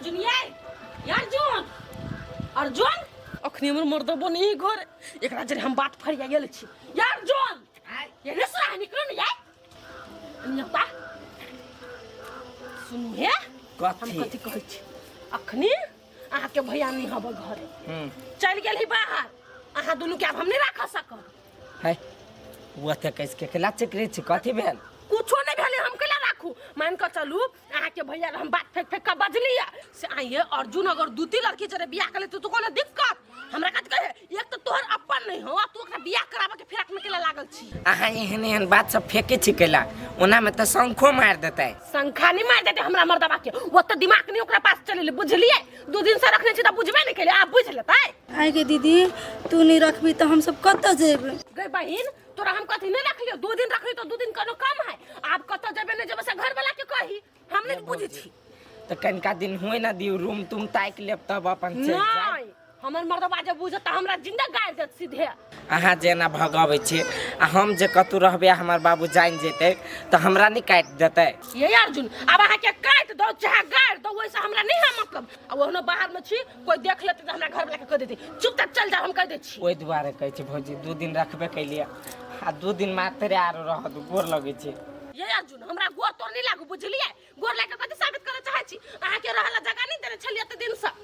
अर्जुन ये ये अर्जुन अर्जुन अखनी हमर मर्द बनी घर एकरा जरे हम बात फरिया गेल छी ये अर्जुन ये ने सुना निकलो ने यार नियता सुनू हे हम कथी कथी कहै छी अखनी अहाँके भैया नहीं हब घरे चलि गेल ही बाहर अहाँ दुनू के आब हम नहीं राख सकब है वो तऽ कैस के केला चकरे छी कथी भेल कुछो नहीं भेलै हम केला राखू मान कऽ चलू अहाँके भैया हम बात फेंक फेंक कऽ बजली से आइए अर्जुन अगर दूती लड़की जरे बियाह कर लेते तो कोनो दिक्कत हमरा कथी कहे एक तो तोहर अपन नहीं हो आ तू ओकरा बियाह कराबे के फिराक में केला लागल छी अहाँ एहन एहन बात सब फेंके छी केला ओना में तऽ शंखो मारि देतै शंखा नहीं मार देते हमरा मर्दबा के ओते दिमाग नहीं ओकरा पास चलेले बुझलिए दू दिन से रखने छी त बुझबे नहीं केले आब बुझ लेतै आइ गे दीदी तू नहीं रखबी तऽ हमसब कतऽ जेबै गई बहिन तोरा हम कथी नहीं रखलियो दू दिन रखली तो दू दिन कोनो कम है आब कतऽ जेबे नहीं जेबे से घर वाला के कही हम नहीं बुझै छी तऽ कनिका दिन हुए ना दियौ रूम तुम ताकि लेब तब अपन चलि जायब नहीं हमर मर्दबा जे बुझत त हमरा जिंदा गाड़ देत सीधे अहाँ जेना भगाबै छी आ हम जे कतहु रहबै आ हमर बाबू जानि जेतै तऽ हमरा नहि काटि देतै ये अर्जुन अब अहाँ के काट दो चाहे गाड़ दो वैसे हमरा नहीं है मतलब आ ओहनो बाहर में छी कोई देख लेते त हमरा घर वाला के कह देते चुपचाप चल जा हम कह दे छी ओहि दुआरे कहै छी भौजी दू दिन रखबे केलियै आ दू दिन मात्रे आरो रहत गोर लगै छै ये अर्जुन हमरा गोर तोर नहीं लागू बुझलिए गोर लाग के कथी साबित करे चाहे छी अहाँ के रहला जगह नहीं देने छलिए एते दिन से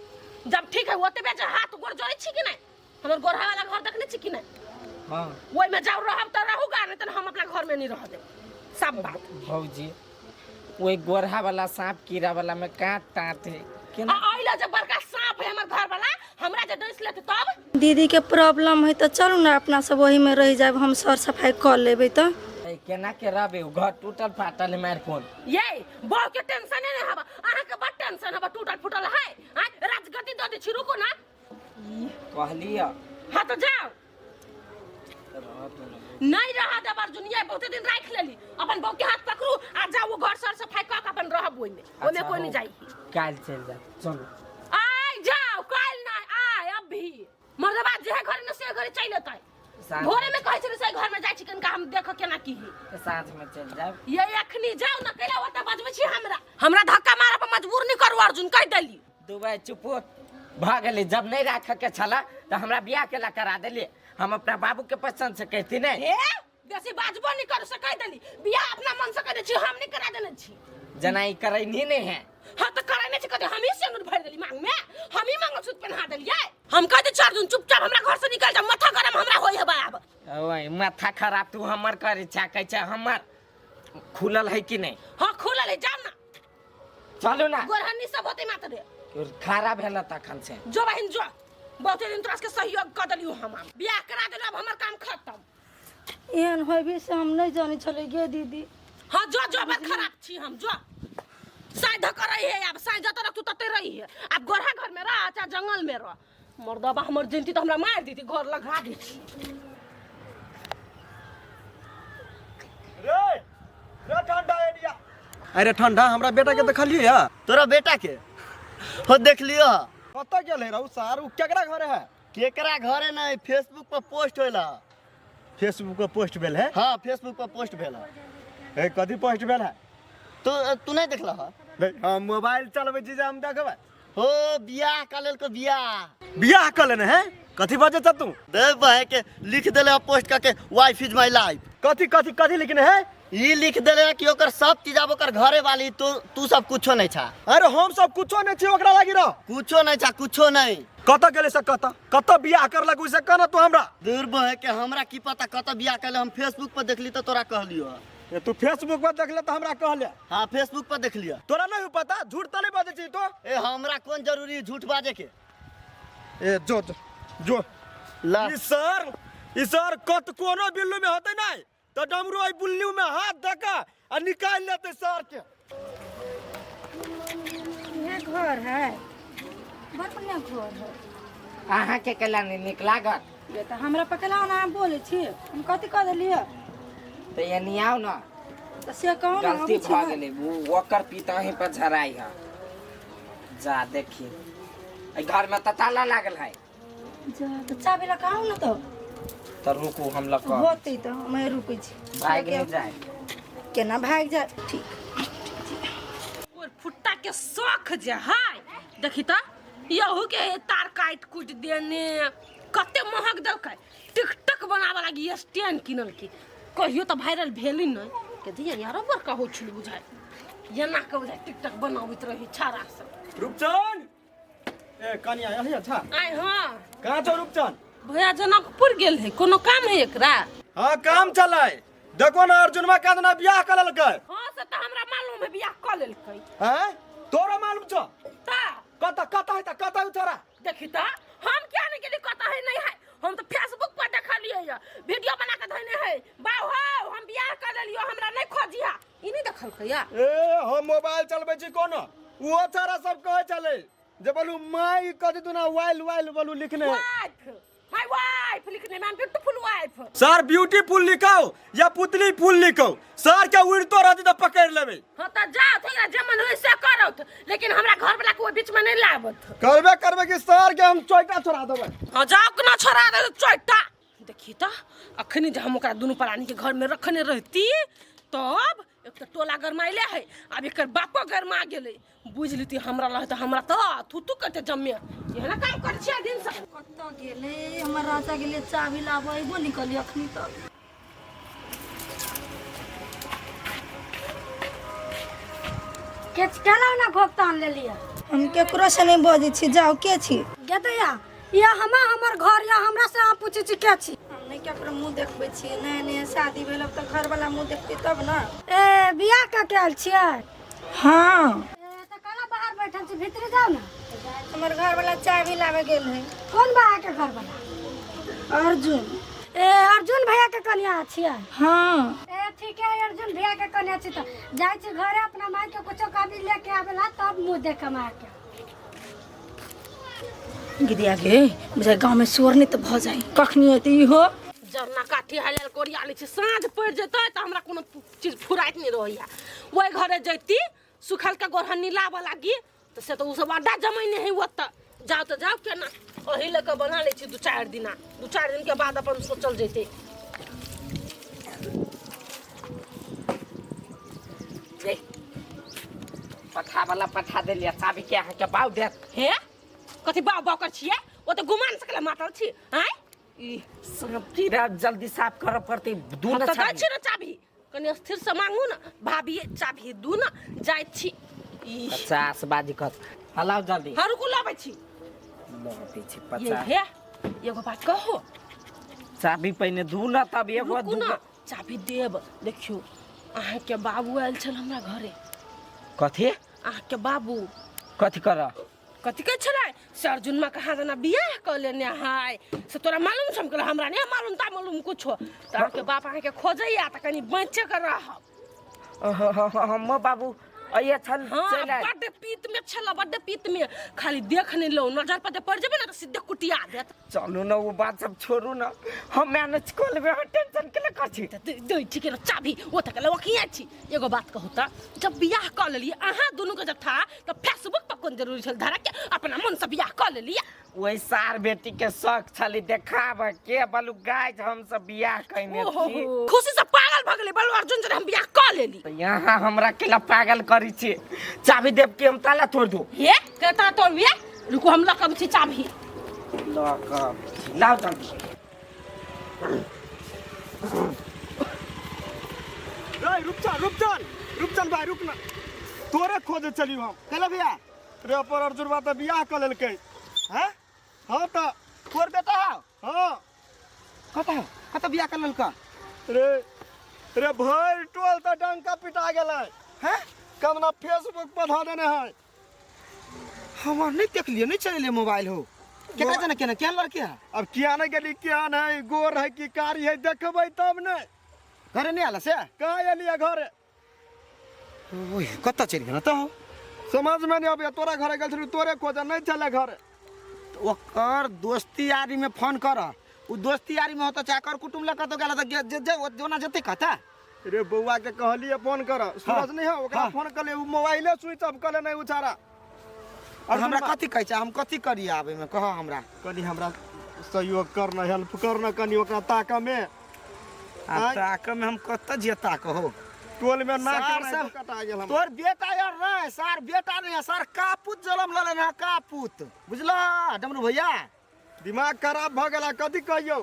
जब ठीक है ओते बेच हाथ गोर जोड़े छी कि नहीं हमर गोरहा वाला घर देखने छी कि नहीं हाँ ओहि में जाओ रहब त रहूगा नहीं त हम अपना घर में नहीं रह देब सब बात भौजी ओहि गोरहा वाला सांप कीड़ा वाला में कांट ताँट है आ केना अइला जे बड़का सांप है हमर घर वाला हमरा जे डस लेते तब दीदी के प्रॉब्लम है तऽ चलू ने अपना सब ओही में रहि जायब हम सर सफाई कऽ लेबै तऽ ए, केना के रहबे उ घर टूटल फाटल है मार कोन ये बहू के टेंशन नहीं हवा अहाँ के बड़ टेंशन हवा टूटल फूटल है आँ राजगद्दी दऽ दै छी रुकू ना कहलियै हाँ तो जाओ नहीं रहा देब अर्जुन ये बहुते दिन राख लेली अपन बहू के हाथ पकड़ू आ जाओ वो घर सर सफाई कऽ के अपन रहब ओहिमे ओहिमे कोई नहीं जाई काल्हि चलि जायब चलू आइ जाओ काल्हि नहीं आइ अभी मर्दबा जे है घर में से घरे चलि एतै साँझ भोरे में कहै छलै से घर में जाइ छी कनिका हम देख केना की है तऽ साँझमे चलि जायब ये अखनी जाओ ना कैला ओतऽ बजबै छी हमरा हमरा धक्का मारऽ पर मजबूर नहीं करू अर्जुन कहि देली दुबई चुप भऽ गेलै जब नहि राखऽके छलऽ तऽ हमरा बियाह केला करा देलियै हम अपना बाबूके पसन्द से कहती नहि हे बेसी बाजबो नहीं करू से कहि देली बियाह अपना मन से करै छी हम नहीं करा देने छी जेना ई करैनी नहि है हाँ तो करै नहीं छी कथी हम ही सिंदूर भरि देली मांग में हम ही मंगलसूत्र पहना देलियै हम कह दे अर्जुन चुपचाप हमरा घर से निकल जा माथा गरम हमरा होय है आब ओए माथा खराब तू हमर करै छा कहै छै हमर खुलल है कि नहि हाँ खुलल है जाओ ना चलू ना गोरहनी सब होते मात्र रे खड़ा भेल तखन से जो बहिन जो बहुते दिन तोरा के सहयोग कऽ देलियौ हम बियाह करा देलौ अब हमर काम खत्म एहन होबी से हम नहि जानै छलै गे दीदी हाँ जो जो बड़ खराब छी हम जो साँझ धऽ कऽ रही है आब साँझ जतऽ रखतू तते रही है आब गोरहा घर में रह चाहे जंगल में रह मर्दबा हमर जिनती तऽ हमरा मारि देती घर लगा देती रे रे ठंडा एरिया अरे ठंडा हमरा बेटा के देखलिए या तोरा बेटा के हो देख लियो कतऽ गेल है रहू सार उ केकरा घर है केकरा घरे नहीं फेसबुक पर पोस्ट होला फेसबुक पर पोस्ट भेल है हाँ फेसबुक पर पोस्ट भेल है ए कथी पोस्ट भेल है तू तू नहीं देखला हा नहीं हम मोबाइल चलबै छी जे हम देखबै हो बियाह का लेल को बियाह बियाह कऽ लेने है कथी बजै छ तू दे बहे के लिख देले पोस्ट करके वाइफ is my life कथी कथी कथी लिखने है ई लिख देले है कि ओकर सब चीज आब ओकर घरे वाली तू तू सब कुछो नहीं छा अरे हम सब कुछो नहीं छी ओकरा लागी रह कुछो नहीं छा कुछो नहीं कतऽ गेलै से कतऽ कतऽ बियाह करलक ओइ से कहना तू हमरा दूर बहे के हमरा की पता कतऽ बियाह कैले हम फेसबुक पर देखली तो तोरा कहलियो ए, तू फेसबुक पर देखले तऽ हमरा कहले हाँ फेसबुक पर देख लियो तोरा नहीं पता झूठ तऽ नहीं बाजै छी तो ए हमरा कोन जरूरी है झूठ बाजे के ए जो जो, जो ला ई सर ई सर कत कोनो बिल्लू में होतै नहीं तऽ डमरू एहि बुल्लू में हाथ धऽ कऽ आ निकालि लेतै सर के इहे घर है बड़ बढ़िया घर है अहाँके केला नहि नीक लागत ये तऽ हमरा पकड़ा ओना अहाँ बोलै छी हम कथी कऽ देलियै तऽ एनी आउ ने तऽ से कहू ने गलती अबै छी भऽ ने। गेलै ओ ओकर पिता ही पर झराइ है जा देखी एहि घरमे तऽ ताला लागल है जा तऽ चाबी लऽ कऽ आउ ने तऽ तऽ रुकू हम लऽ कऽ होतै तऽ हम रुकै छी भागि नहि जाय केना भागि जाय ठीक और फुट्टा के के शौख जे है देखी तऽ यहू के तार काटि कुटि देने कते महग देलकै टिकटक बनाबऽ लागी स्टैंड किनलकै कहियो तऽ वायरल भेली नहि के दिया यारो बड़का होइ छलै बुझाइ एना के बुझाइ टिकटक बनाबैत रही छाड़ा सब रूपचंद ए कनिया यही अच्छा आइ हाँ कहाँ छौ रूपचंद भैया जनकपुर गेल है कोनो काम है एकरा हाँ काम चलै देखो ना अर्जुनवा का ना बियाह कर लेलकै हाँ से तऽ हमरा मालूम है बियाह कऽ लेलकै हैं तोरा मालूम छौ ता कत कत है त कत है छोरा देखी तऽ हम क्या नहीं गेली कतऽ है नहीं है हम तऽ फेसबुक पर देखलियै है वीडियो बना के धैने है बाउ हौ हम बियाह कर लेलियो हमरा नहीं खोजिहा ई नहीं देखलकै या ए हम मोबाइल चलबै छी कोनो ओहो छोरा सब कहै छलै जे बोलू माई कथी तू ना वाइल वाइल बोलू लिखने वाइफ my wife लिखने में ब्यूटीफुल वाइफ सर ब्यूटीफुल लिखाओ या पुतली फूल लिखाओ सर के उड़तो रहती तो पकड़ लेबै हाँ तऽ जाओ थोड़ा जे मन होय से करत लेकिन हमरा घर वाला के ओहि बीच में नहीं लाबत करबे करबे कि सर के हम चोइटा छोड़ा देबै हाँ जाओ के ना छोड़ा दे चोइटा देखी तऽ अखनी जे हम ओकरा दुनू प्राणी के घर में रखने रहती तब एक तऽ टोला गरमाइले है आब एकर बापो गरमा गेलै बुझि लेती हमरा लह तऽ हमरा तऽ थू थू करते जम्मे एहना काम करै छियै दिन से कतऽ गेलै हमर राजा गेलै चाभी लाबऽ अयबो नहि कली अखनी तक के केना ओना घोप तान लेलियै हम केकरो से नहि बजै छी जाउ के छी गे दैया या हमा हमर घर या हमरा से अहाँ पूछै छी के छी हम नहि केकरो मुँह देखबै छियै नया नया शादी भेल अब तऽ घरवला मुँह देखतै तब ने ए बियाह कऽ के आयल छियै हाँ ए तऽ केना बाहर बैठल छी भीतरी जाउ ने हमर घरवला चाभी लाबे गेल है कोन बा अहाँके घरवला अर्जुन ए अर्जुन भैया के कन्या छियै हाँ ए ठीक है अर्जुन भैया के कन्या छी तऽ जाइ छी घरे अपना माय के कुछो काबिल लेके आवेला तब मुँह देखम अहाँके गिदिया गे बुझाइ गाँवमे शोर नहि तऽ भऽ जाइ कखनी एतै इहो जरना काठी हाल कोरिया लै छी साँझ पड़ि जेतै तऽ हमरा कोनो चीज फुराइत नहि रहैया ओहि घरे जैती सुखल के गोरहनी लाबऽ लागी तऽ से तऽ ओसभ अड्डा जमैने है ओतऽ जाउ तऽ जाउ केना ओही लऽ कऽ बना लै छी दू चारि दिना दू चारि दिनके बाद अपन सोचल जेतै रे, पठा वाला पठा देलियै चाभी के अहाँके बाउ देत हे कथी बाउ बाउ कर छियै ओ तऽ गुमान सकले मातल छी आँय ई सब कीड़ा जल्दी साफ करऽ पड़तै दू हम ने तऽ दै चाभी। छी ने चाभी कनि स्थिर से मांगू ने भाभी चाभी दू ने जाइ छी ई 50 बाजी कर हलाउ जल्दी हाँ रुकू लाबै छी लबै छी ये 50 हे एगो बात कहो चाभी पहिने दू ने तब एगो रुकू दू ने चाभी देब देखियौ अहाँके बाबू आयल छल हमरा घरे कथी अहाँके बाबू कथी कर कथी कहै छलै से अर्जुनमा कहाँ दना बियाह कऽ लेने है से तोरा मालूम छौ हम कहलियै, हमरा नहि मालूम ता मालूम कुछो तऽ अहाँके बाप अहाँके खोजैया तऽ कनि बचे कऽ रहब हमर बाबू अइए छल हाँ चलि आयल। बड्ड पीत में छल बड्ड पीत में खाली देख नहि लो नजर पर जे पड़ि जेबै ने तऽ सीधे कुटिया देत चलू ने ओ बात सब छोड़ू ने हम मैनेज कऽ लेबै अहाँ टेंशन के कर छी तऽ दै छी के चाभी ओ तऽ कहले ओकिया छी एगो बात कहू तऽ जब बियाह कऽ लेलियै अहाँ दुनू के जब था तऽ फेसबुक पर कोन जरूरी छल धरा के अपना मन से बियाह कऽ लेलियै ओहि सार बेटी के शौक छलै देखाब के बलू गाय हम सब बियाह कयने ओहो छी खुशी से पागल भऽ गेलै बलू अर्जुन जरे हम बियाह कऽ लेली तऽ यहाँ हमरा केला पागल करै छी चाभी देब के हम ताला तोड़ दू हे केता तोड़बियै रुकू हम लऽ कऽ अबै छी चाभी लऽ कऽ अबै छी। लाउ जल्दी रे रुकचन रुकचन रुकचन भाई रुक ना तोरे खोजे चलियो हम चलो भैया रे पर अर्जुन बा तऽ बियाह कऽ लेलकै हैं हाँ तऽ तोर बेटा हौ हाँ कतऽ हौ कतऽ बियाह कर लेलका रे रे भरि टोल तऽ डंका पिटा गेलै हैं कमना फेसबुक पर धऽ देने है हम नहीं देखलिए नहीं चलेलिए मोबाइल हो केकरा जाने केना केहन लड़की है अब किया नहीं गेली केहन है गोर है कि कारी है देखबै तब ने घरे नहीं आला से कहाँ एलियै घरे ओए कतऽ चलि गेल तऽ समझ में नहीं अबैया तोरा घरे गेल छलहुँ तोरे खोजऽ नहीं छलै घरे ओकर दोस्ती यारी में फोन कर उ दोस्ती यारी में होता चाहे कर कुटुम्ब लग कतौ गेल तऽ जे जे ओना जेतै कतऽ रे बौआ के कहलिए फोन कर सूरज नहीं है ओकरा हाँ। फोन कले उ मोबाइले स्विच ऑफ कले नहीं उचारा और हमरा कथी कहै छै हम कथी करी आब एहिमे कह हमरा कनी हमरा सहयोग करना हेल्प करना कनी ओकरा ताकऽ में आ ताकऽ में हम कतऽ जिये ताकऽ हो टोल में नाक सार एनाहितो सब कटा गेल हमर। तोर बेटा यार नहीं सार बेटा नहीं है सार कापूत जलम ललन है कापूत बुझला डमरू भैया। दिमाग खराब भऽ गेला कथी कहियौ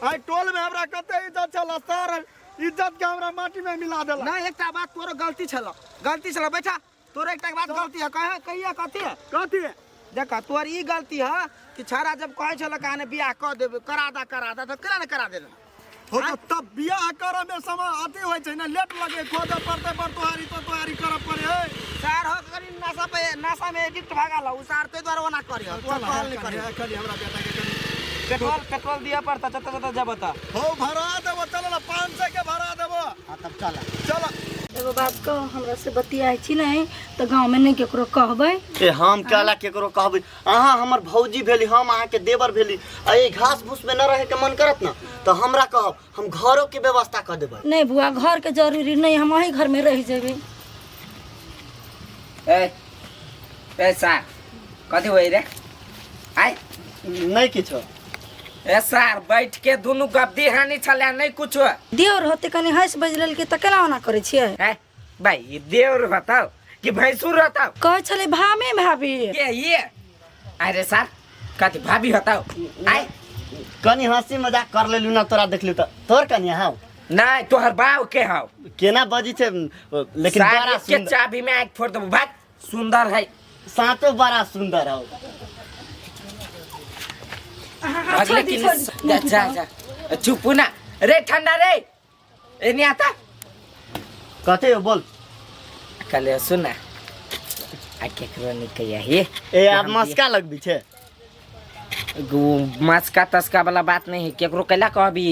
आइ टोल में हमरा कते इज्जत छल सर इज्जत के हमरा माटी में मिला देला। नहीं एकटा बात तोरो गलती छल गलती छल बैठा तोरो एकटा बात गलती है कहे कहिया कथी है कथी है? देखा तोर ई गलती है कि छाड़ा जब कहै छल कहाने बियाह कऽ देबै करा दा करा दा तऽ केना ने करा देला। हो तो तब बियाह करऽ में समय अथी होइ छै ने लेट लगे खोजऽ पड़तै पर तोहारी तो तोहारी करऽ पड़े है। सार हो करी नशा पे नशा में एडिक्ट भऽ गेल उ सार ताहि दुआरे ओना करी तोर कहल नहि करी। कनी हमरा बेटा के कनी पेट्रोल पेट्रोल दिअ पड़ता जतऽ जतऽ जेबऽ तऽ। हो भरा देबो चल ना 500 के भरा देबो। हाँ तब चल चल। एगो बात कहू हमरा से बतियाइ छी नहीं तऽ गाँवमे नहीं केकरो कहबै। ए हम कहला केकरो कहबै अहाँ हमर भौजी भेली हम अहाँके देवर भेली आ ए घास फूस में न रहे के मन करत न तऽ हमरा कहब हम घरो के व्यवस्था कऽ देबै। नहीं बुआ घर के जरूरी नहीं हम वही घर में रह जेबै। ए ए सार कथी होइ रे आइ नहीं किछो। ए सार बैठ के दुनू गद्दी हानि छलै नहीं कुछो। देवर होते कनी हंस बजि लेलकै तऽ केना ओना करै छियै? हैं भाई ई देवर बताओ कि भैंसुर बताओ? कहै छलै भामे भाभी। ये अरे सार कथी भाभी बताओ आइ कनी हंसी मजाक कर लेलू ना तोरा देखलू तऽ तोर कनी हौ नहीं तोहर बाप के हौ केना बजी छै लेकिन सार बड़ा के सुंदर चाबी में आँखि फोड़ देबो भाग सुंदर है साँचो बड़ा सुंदर हौ। लेकिन जा जा जा चुप ना रे ठंडा रे एने आता कथी हो बोल। कल सुन ना आ केकरो नहीं कहिया हे ए आब मस्का लगबी छै। मस्का तस्का वाला बात नहीं है केकरो कैला कहबी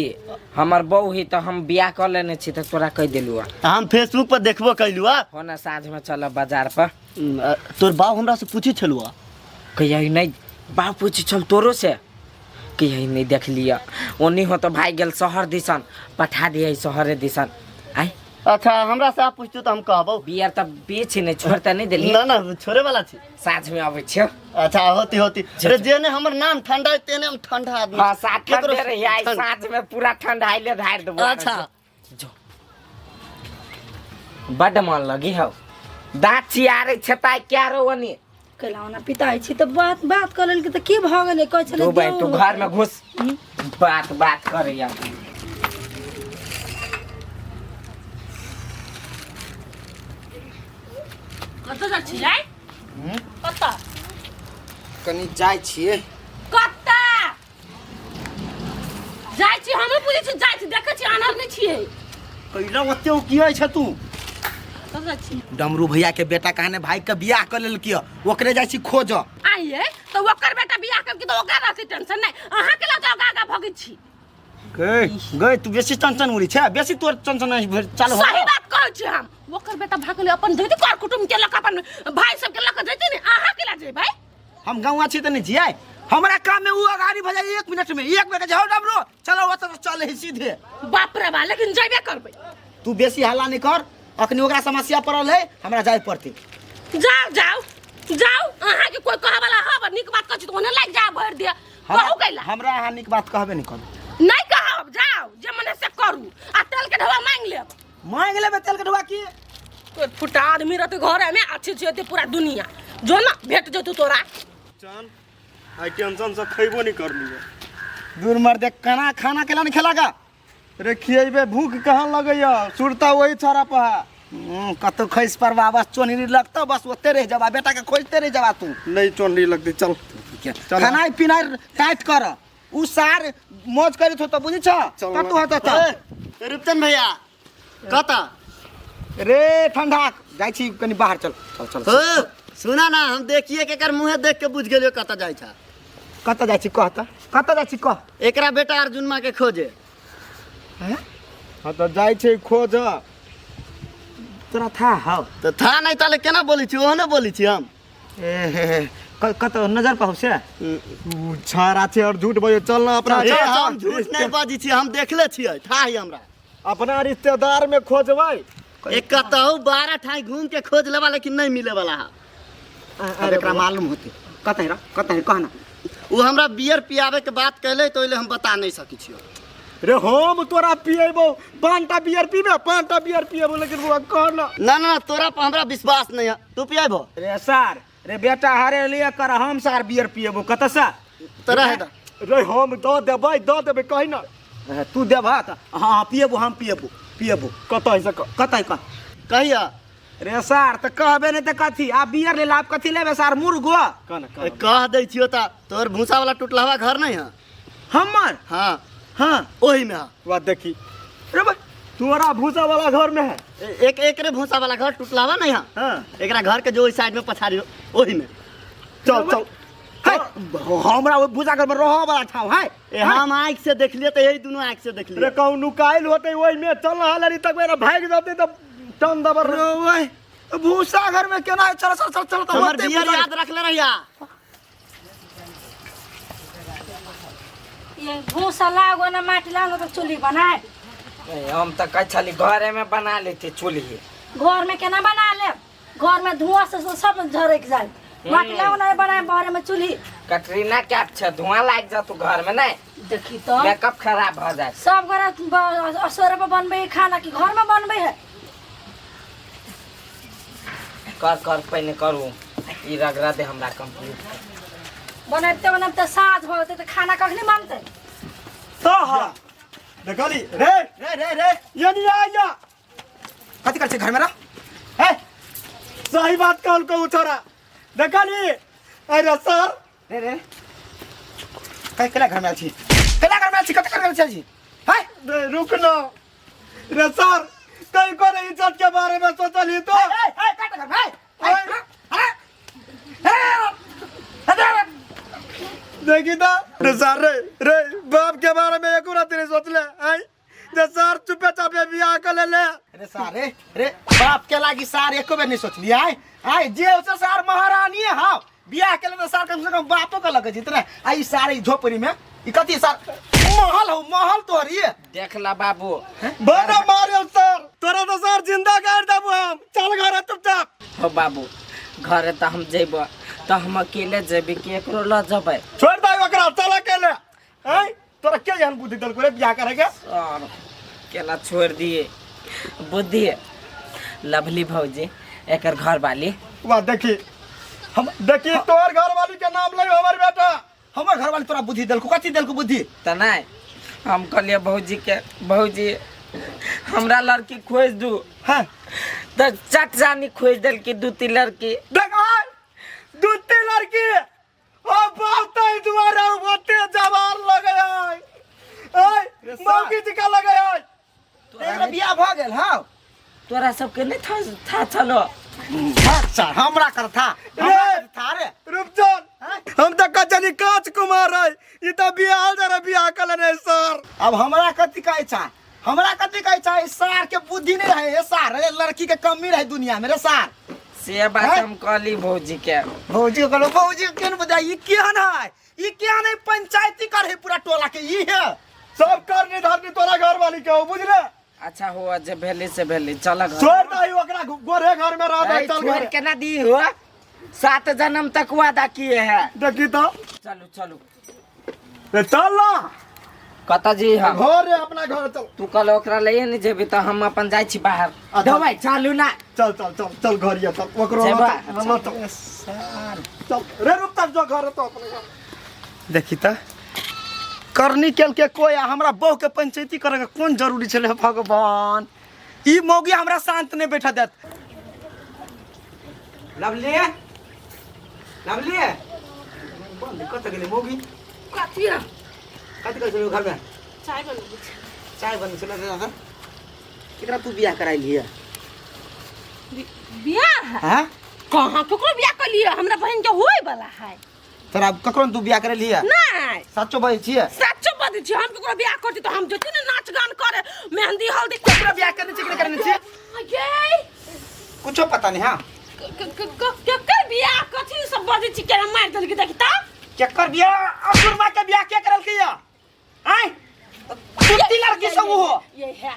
हमर बहू ही तो हम बियाह कर लेने छी तऽ तोरा कहि देलू। हम फेसबुक पर देखबो कैलू आ हो ना साँझ में चलब बाजार पर। तोर बाप हमरा से पूछी छलू आ कहिया नहीं बाप पूछी छल तोरो से कहिया नहीं देख लिया ओनी हो तो भाई गेल शहर दिसन पठा दिया शहरे दिसन आइ। अच्छा हमरा से आप पूछतू तो हम कहबो। बियर तऽ बेच नहीं छोड़ तऽ नहीं देली ना ना छोड़े वाला छी साँझ में अबै छियौ। अच्छा होती होती अरे जेने हमर नाम ठंडा है तेने हम ठंडा आदमी। हाँ साथ ठंडे रही आई साँझ में पूरा ठंडा आइले धार देबो। अच्छा जो बड मन लगी हौ दाँत चियारे छताइ क्या रो ओनी कैला ओना पिताइ छी तऽ बात बात कऽ लेलकै तऽ की भऽ गेलै कहै छलै तू भाई तू घर में घुस बात बात करैया। कतऽ जाइ छियै? कतऽ? कनी जाइ छियै। कतऽ जाइ छी? हमहूँ बुझै छी जाइ छी देखै छी आनर नहि छियै। कैला ओते किया छै तू? कतऽ जाइ छी? डमरू भैया के बेटा कहने भाई के बियाह कर लेलकै ओकरे जाइ छी खोज। आइए तऽ ओकर बेटा बियाह करके तऽ ओकरा रहतै टेंशन नहि अहाँ के लऽ आगा आगा भगै छी। गई गई तू बेसी टेंशन उड़ी छै बेसी तोर टेंशन चालू हो। सही बात कहै छी हम ओकर बेटा भागलै अपन जैते कर कुटुम के लऽ अपन भाई सब के लऽ के जैते ने अहाँ के लऽ जेबै। हम गाँव छी तऽ नहीं छियै हमरा काम में उ अगाड़ी भऽ जाइ 1 मिनट में 1 मिनट जाओ डमरू चलो ओतऽ तऽ चले ही सीधे। बाप रे बा लेकिन जेबे करबै। तू बेसी हल्ला नहीं कर अखनी ओकरा समस्या पड़ल है हमरा जाय पड़तै। जाओ जाओ जाओ अहाँ के कोई कहै वाला हब नीक बात कहै छी तऽ ओने लागि जा भरि दिअ कहू कैला हमरा अहाँ नीक बात कहबे नहीं करू। नहीं कहब जाओ जे मने से करू आ तेल के ढोआ मांग लेब। मांग लेबै तेल के ढोआ की? तोर फुटा आदमी रहतै घरे में अच्छे छै पूरा दुनिया जो ना भेट जेतौ तोरा। चल I tension से खैबो नहीं करलियो। दूर मर दे खाना खाना केला नहीं खेलागा? रे खिएबे भूख कहाँ लगैया सुरता वही छड़ा पहा। कतौ खसि पड़बा बस चोनरी लगतौ बस ओते रहि जबा बेटा के खोजते रहि जबा तू। नहीं चोनरी लगतै चल खाना पीना टाइट कर उ सार मौज करित हो तऽ बुझै छ कतौ होतौ तऽ। रूपचंद भैया कतऽ रे ठंडा जाइ छी कनी बाहर चल चल चल। हो सुना ना हम देखिए के एकर मुँहे देख के बुझ गेलियो कतऽ जाइ छ। कतऽ जाइ छी कह तऽ कतऽ जाइ छी कह। एकरा बेटा अर्जुनमा के खोजे। हाँ तऽ जाइ छै खोज। तोरा था हौ तऽ था नहीं ताले केना बोलै छी ओहने बोलै छी हम। ए कतऽ नजर पर हौ से? छाड़ा छै और झूठ बजै चल ना अपना। हम झूठ नहीं बजै छी हम देखले छियै था ही हमरा। अपना रिश्तेदार में खोजबै एक कतहु 12 ठाई घूम के खोज लेबा लेकिन नहीं मिले वाला है। अब एकरा मालूम होतै कतऽ रह कतऽ कह ना। उ हमरा बियर पियाबे के बात कहले तो ओहिले हम बता नहीं सकै छियो। रे हम तोरा पिएबो, 5टा बियर पीबे, 5टा बियर पिएबो, लेकिन बुआ कह ना। ना ना तोरा पर हमरा विश्वास नहीं है, तू पिएबो। रे सर रे बेटा हरे लिए कर, हम सार बियर पिएबो कत सर तोरा है। रे हम दऽ देबै, दऽ देबै कहि ना। तू देबह त हाँ पिएबो, हम पिएबो पिएबो। कतऽ है से कतऽ कह कहिया रे सर त कहबे नहीं त कथी आ बियर ले लाभ कथी लेबे सर मुर्गो कह ना, कह। कह दै छियो त तोर भूसा वाला टूटलहवा घर नहीं है हमर? हाँ हाँ ओही में है। वाह देखी रे बा तोरा भूसा वाला घर में है। एक एक रे भूसा वाला घर टूटलहवा नहीं है। हाँ एकरा घर के जो साइड में पछाड़ी ओही में। चल चल है हमरा ओ भूसा घर में रह वाला ठाव है। ए हम आँख से देख लिए त यही दोनों आँख से देख लिए। रे कहूँ नुकाइल होते ओही में, चल ना हालरी तक मेरा भाग जाते त टन दबर। रे ओए भूसा घर में केना? चल चल चल चल। हमर बियर याद रख ले रहिया। ये भूसा लागो ना माटी लागो तो चूल्ही बनाए। हम तो कहै छली घरे में बना लेते चूल्ही। घर में केना बना ले? घर में धुआं से सब झरक जाए। माटी लागो ना बनाए बाहर में चूल्ही। कटरीना कैप छे, धुआं लाग जातु घर में नहीं देखी तो मेकअप खराब हो जाए। सब घर असोरे पर बनबे खाना कि घर में बनबे है? कर कर पहिने करू ई रगड़ा दे हमरा कंप्लीट। बनाते बनाते साँझ हो जेतै त खाना कखनी बनतै? तो हां देखली रे रे रे रे यानी आया कथी कर छै घर में रह? हे सही बात कहल को छोरा देखली। अरे सर रे रे कह केला घर में आयल छी, केला घर में आयल छी, कत कर छी? है रे रुक ना रे सर, कहीं को नहीं इज्जत के बारे में सोचली तो। ए ए काट घर में। देखी था रे सर रे रे बाप के बारे में एक रात नहीं सोचले आई रे सर, चुपे चापे बियाह कर ले ले। रे सर रे रे बाप के लागी सर एको बेर नहीं सोचली आय आय जे हो सर महारानी हां बियाह के ले सर कम से कम बापो के लगे जितना आई सारे झोपड़ी में ई कथी सर महल हो, महल तोहरी। देख ला बाबू बड़ा मारे सर तोरा तो सर जिंदा कर देबो हम, चल घर चुपचाप। हो बाबू घर त हम जेबो त हम अकेले जेबी कि एकरो ल जबै? छोड़ दे ओकरा, चल अकेले। आय तोरा के एहन बुद्धि देलको रे बियाह करे के? सर केना छोड़ दिए बुद्धि। लवली भौजी एकर घर वाली। वाह देखी हम देखी तोर घर वाली के नाम ले हमर बेटा। हमर घर वाली तोरा बुद्धि देलको? कथी देलको बुद्धि? त नहीं हम कहलिए भौजी के, भौजी हमरा लड़की खोज दू। हां त चट जानी खोज देलकी दू तीन लड़की। देख आय दू तीन लड़की ओ बाप तई दुआरे ओते जवार लगे आय आय मौकी जी का लगे आय। एकरा बियाह भ गेल। हां तोरा सबके नहीं था था चलो अच्छा हमरा कर था रे था रे रूपचंद हम त कचनी कांच कुमार है, ई त बियाह जरा बियाह कर लेने सर। अब हमरा कथी कहै छा, हमरा कथी कहै छा? ई सार के बुद्धि नहीं रहे, ए सार रे लड़की के कमी रहे दुनिया में रे सार। से बात हम कहली भौजी के। भौजी के कहलो भौजी के न बुझाई ई केहन है, ई केहन है पंचायती कर है पूरा टोला के ई है सब करनी धरनी तोरा घर वाली के हो बुझले। अच्छा हो जे भेली से भेली चल घर। छोड़ दे ओकरा गोरे घर में रह दे, चल छोड़ के ना दी हो, 7 जन्म तक वादा किए है। देखी तो चलू चलू रे चल ना कत जी हम घर रे अपना घर चल। तू कल ओकरा ले नहीं जेबी त हम अपन जाइ छी बाहर। दवाई चालू ना चल चल चल चल घर या चल ओकरो चल चल रे रुक तक जो घर तो अपने घर। देखी त करनी केल के कोई हमरा बहू के पंचायती करे के कोन जरूरी छले भगवान। ई मौगी हमरा शांत नहीं बैठा देत। लवली लवली बंद कत गेलै मौगी? कथी है? कथी करै छलै घर में? चाय बनबै छै। चाय बनबै छलै दादा। केकरा तू बियाह कराइली है? बियाह हां कहां ककरो बियाह कलिए? हमरा बहन के होय वाला है। तोरा ककरो तू बियाह करेली है? नहीं सच्चो बजै छियै? सच्चो बजै छियै। हम ककरो बियाह करती त हम जति ने नाच गान करे मेहंदी हल्दी। ककरो बियाह करने छियै कि करने छियै? ये कुछो पता नहीं। हां केकर बियाह कथी सब बजै छी केना मारि देलकै देखी त। केकर बियाह? अपुरमा के बियाह के करलकै या? आय कुत्ती लड़की सब हो ये है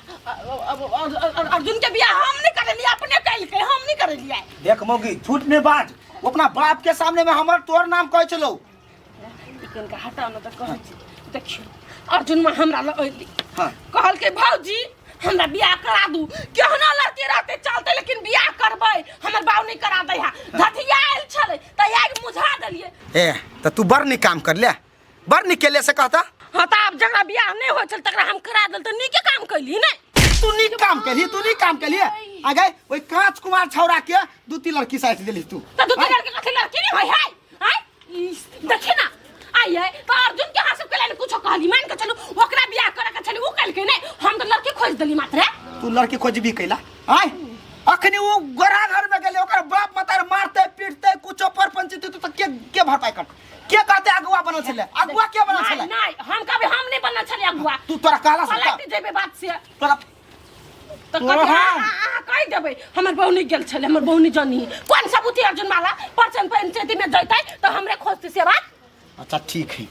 अर्जुन के बियाह हम नहीं करेलिए, अपने कैलकै, हम नहीं करेलिए। देख मौगी झूठ नहीं बाज, वो अपना बाप के सामने में हमर तोर नाम कहै छलौ। इकन का हटाओ न त कहै छी। देखियो अर्जुन माँ हमरा लग अयली। हाँ। कहलकै भौजी हमरा बियाह करा दू, केहनो लड़की रहते चलते लेकिन बियाह करबै, हमर बाऊ नहीं करा दै है। धथिया आयल छलै त आगि मुझा देलियै। ए त तू बड़ नीक काम कर ले, बड़ नीक केले से कहता। हाँ त आब जकरा बियाह नहीं होइ छल तकरा हम करा देल त नीके काम कैली नै। तू नीक काम केली, तू नीक काम केली। आ गए ओइ कांच कुमार छौड़ा के दू तीन लड़की साइज देली तू। त दू तीन लड़की कथी लड़की नहीं होइ है? आय देखी ना आइए त अर्जुन के हाथ सब केला कुछो कहली, मान के चलू ओकरा बियाह करे के छली उ कहलकै नै, हम त लड़की खोज देली मात्र। तू लड़की खोजबी कैला? आय अखनी उ गोरा घर में गेले, ओकर बाप मतार मारते पीटते कुछो पर पंचायत तो के भरपाई कर के कहते अगुआ बनल छले, अगुआ के बनल छले? नहीं हम कभी हम नहीं बनल छले अगुआ। तू तोरा कहला से पलट जेबे बात से तोरा त कथी कहि देबै हमर बहनी गेल छले, हमर बहनी जनी कोन सबूत अर्जुन माला परचन पंचायती में जइतै त हमरे खोजते से बात। अच्छा ठीक है,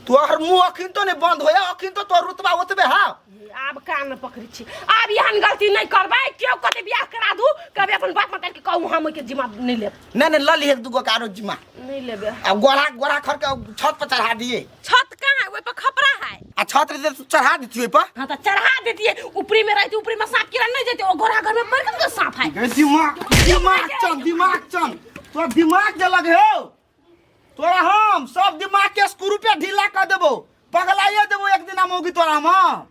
तोहर मुंह अखिन तो नहीं बंद होया, अखिन तो तोहर रुतबा ओतबे हा। आब कान पकड़ै छी, आब एहन गलती नहीं करबै, केओ कते बियाह करा दू कभी अपन बाप माता के कहू हम ओइके जिम्मा नहीं लेब। नहीं नहीं ल लिहे दूगो के आरो जिम्मा नहीं लेबे। आ गोरा गोरा खर के छत पर चढ़ा दिए। छत कहाँ है? ओइ पर खपरा है। आ छत रे चढ़ा दितियै पर। हां त चढ़ा दितियै, ऊपरी में रहती, ऊपरी में सांप कीड़ा नहीं जैते, ओ गोरा घर में मर के सांप है। दिमाग दिमाग चन, दिमाग चन तोरा दिमाग जे लगे हो तोरा हम सब दिमाग के स्क्रू पे ढीला कर देबो, पगलाइए देबो एक दिन मौगी तोरा हम।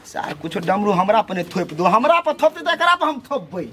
सार कुछ डमरू हमरा पर नहीं थोप दो, हमरा पर थोपते त एकरा पर हम थोपबै।